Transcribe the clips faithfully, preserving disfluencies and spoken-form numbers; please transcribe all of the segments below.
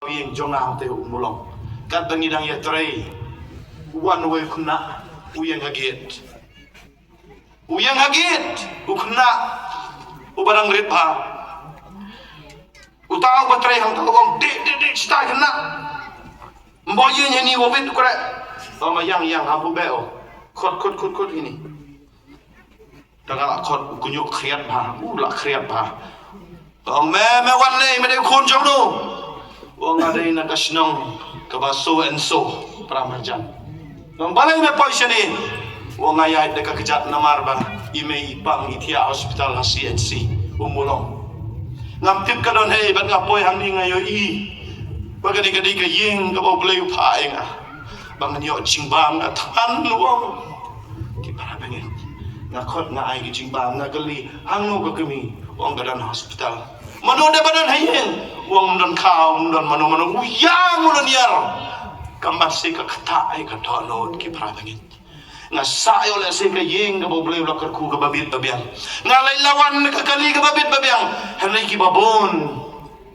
Ïing jong nga te u Mulong. Katba ngi dang ïatrei, u wan uwei u khynnah, u ïeng ha gate. U ïeng ha gate, u khynnah uba dang rit bha. Uta uba trei hangta u ong, "Dih, dih, dih, shatai khynnah. Ym boi ïing hangne, wa wit u khreh." Ong, "Ïeng, ïeng, hapoh beh o. Khot, khot, khot, khot hangne." Te nga la khot, u kynjoh khriat bha, u la khriat bha. Ong, "Me, me wan ne, me dei u khun jong no?" Ong, "Nga dei na ka shnong kaba so and so, Pramarjan." Ong, "Balei me poi shane?" Ong, "Nga ïaid da ka kjat namar ba i mei i pang i thiah hospital ha C H C, u Mulong. Ngam tip ka don hei, bad nga poi hangne nga ïohi ba kane ka dei ka ïing kaba U Blei u phah ïa nga ba ngan ïoh jingbam, nga thngan, u ong." Ki para bangeit, nga khot, nga ai ki jingbam, nga kylli, "Hangno ka kmie?" Ong, "Ka don hospital." "Mano de ba don ha ïing?" Ong, "Ym don khaw, ym don mano mano." U ïang, u don ïar. Ka masi ka ktah ïa ka dohnud, ki para bangeit. Nga sah ïoh lehse ka ïing kaba U Blei u la kyrkhu kaba bit ba biang. Nga leit la wan ka kali kaba bit ba biang. Hynrei kiba bun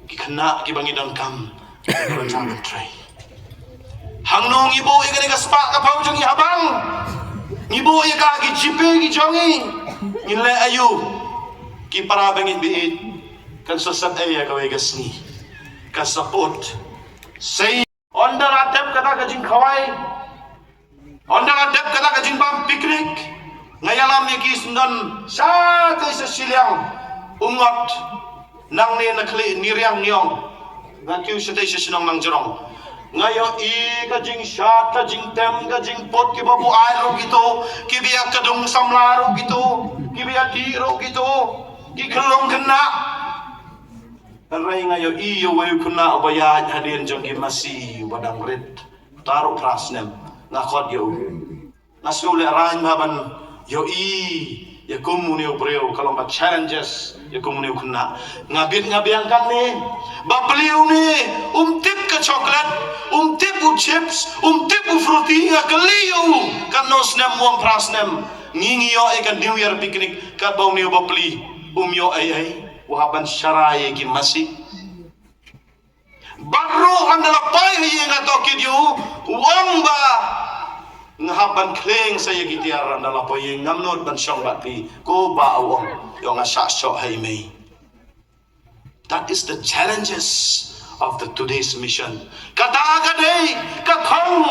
ki khynnah kiba ngi donkam, kiba ngi donkam ban trei. Hangno ngi buh ïa kane ka spah ka phew jong ngi ha bank? Ngi buh ïa ka ha ki GPay ki jong ngi. Ngin leh aïu? Ki para bangeit, bit kan sa sat ei ïa kawei ka sngi. Kan sa put. Sei ynda la dep kata ka jingkhawai, ynda la dep kata ka jingbam picnic, nga ïalam ïa ki syndon shatei sa shiliang u ngot. Nangne na khlieh Niriang Niong, nga kiew shatei sha shnong Nangjrong. Nga ïohi ka jingshad, ka jingtem, ka jingput, kiba buaid ruh kito, kiba ïa kdung samla ruh kito, kiba ïa dih ruh kito, ki khyllung khynnah. Hynrei nga ïohi ïa uwei u khynnah uba ïaid hadien jong ki masi, uba dang rit. Uta ruh phra snem. Nga khot ïa u. Nga sngew lehraiñ bha ban ïohi ïa kum une u briew, ka long ba challenges ïa kum une u khynnah. Nga bit nga biang katne, bapli une um tip ka chocolate, um tip u chips, um tip u fruity. Nga kylli ïa u, katno snem? U ong phra snem. Ngi ngi ïoh ïa ka New Year picnic katba une u bapli um ïoh ei ei, u hap ban sharai ïa ki masi. Bad ruh ynda la poi ha ïing, nga tohkit ïa u, u ong ba nga hap ban khlieng sa ïa ki tiar ynda la poi ïing, ngam nud ban shong bad phi. Ko Bah, u ong, ïoh nga shah shoh ha i mei. That is the challenges of the today's mission. Kata ka dei ka thong,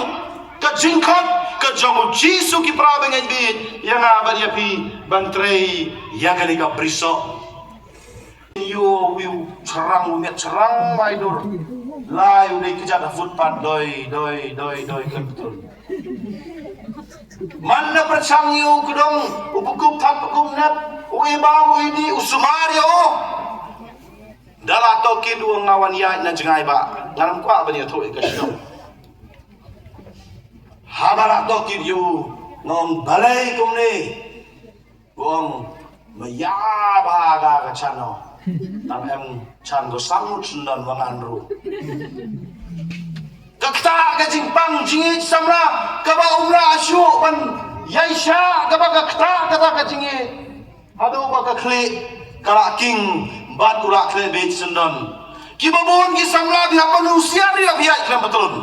ka jingkhot ka jong U Jisu, ki para bangeit, bit ïa nga bad ïa phi ban trei ïa kane ka brisoh. Ïoh uwei u shrang, u miat shrang mai dur. Lai u dei kjat ha footpath, doi doi doi doi khlem pyntrun. Man la pyrshang ïa u kdong, u pynkup thap pynkup nep, u i bam, u i dih, u sumar ïa u. Da la tohkit u, nga wan ïaid na jngai, Bah, ngam kwah ban ïathuh ïa ka shnong. Haba la tohkit ïa u, nga ong, balei kumne? U ong, maya bha ka ka chano. Tang em chan ko sang mut sendon wangan ru. Ka kta ka jingpang jingïeit samla kaba um lah shuh ban ïaishah, kaba ka kta kata ka jingïeit. Haduh ba ka khlieh ka la king bad u la khleh beit sendon. Kiba bun ki samla bi hap ban husiar ïa bi ïaid khlem patlun.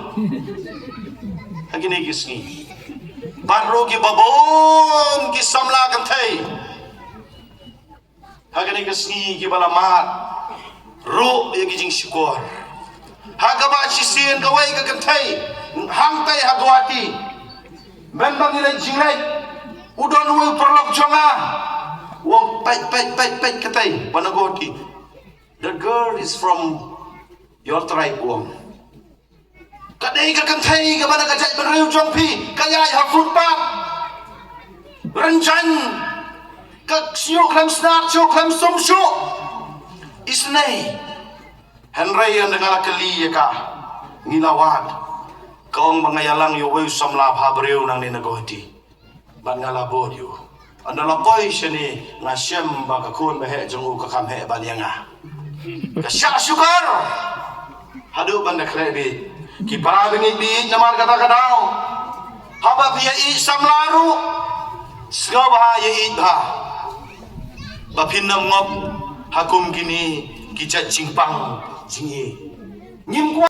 Ha kine ki sngi. Bad ruh kiba bun ki samla kynthei ha kane ka sngi kiba la mad ruh ïa ki jingshukor. Ha kaba shisien kawei ka kynthei hangtai ha Guwahati, mynba ngi leit jingleit, u don uwei u paralok jong nga. U ong, peit, peit, peit, peit katei, ba na Guwahati. The girl is from your tribe, u ong. Ka dei ka kynthei kaba na ka jaitbynriew jong phi, ka ïaid ha footpath. Rynjang, ka shñiuh khlem snad shuh, khlem sum shuh. Isynei. Hynrei ynda nga la kylli ïa ka, ngi la wad, ka ong ba nga ïalang ïa uwei u samla bhabriew nangne na Guwahati. Bad nga la bud ïa u. Ynda la poi shane nga shem ba ka khun ba heh jong u ka kham heh ban ïa nga. Ka shah shukor haduh ban da khleh beit. Ki para bangeit, bit namar kata ka daw, haba phi ïaieit samla ruh, sngewbha ïaieit bha ba phin ym ngop ha kum kine ki jait jingpang jingïeit. Ngim kwah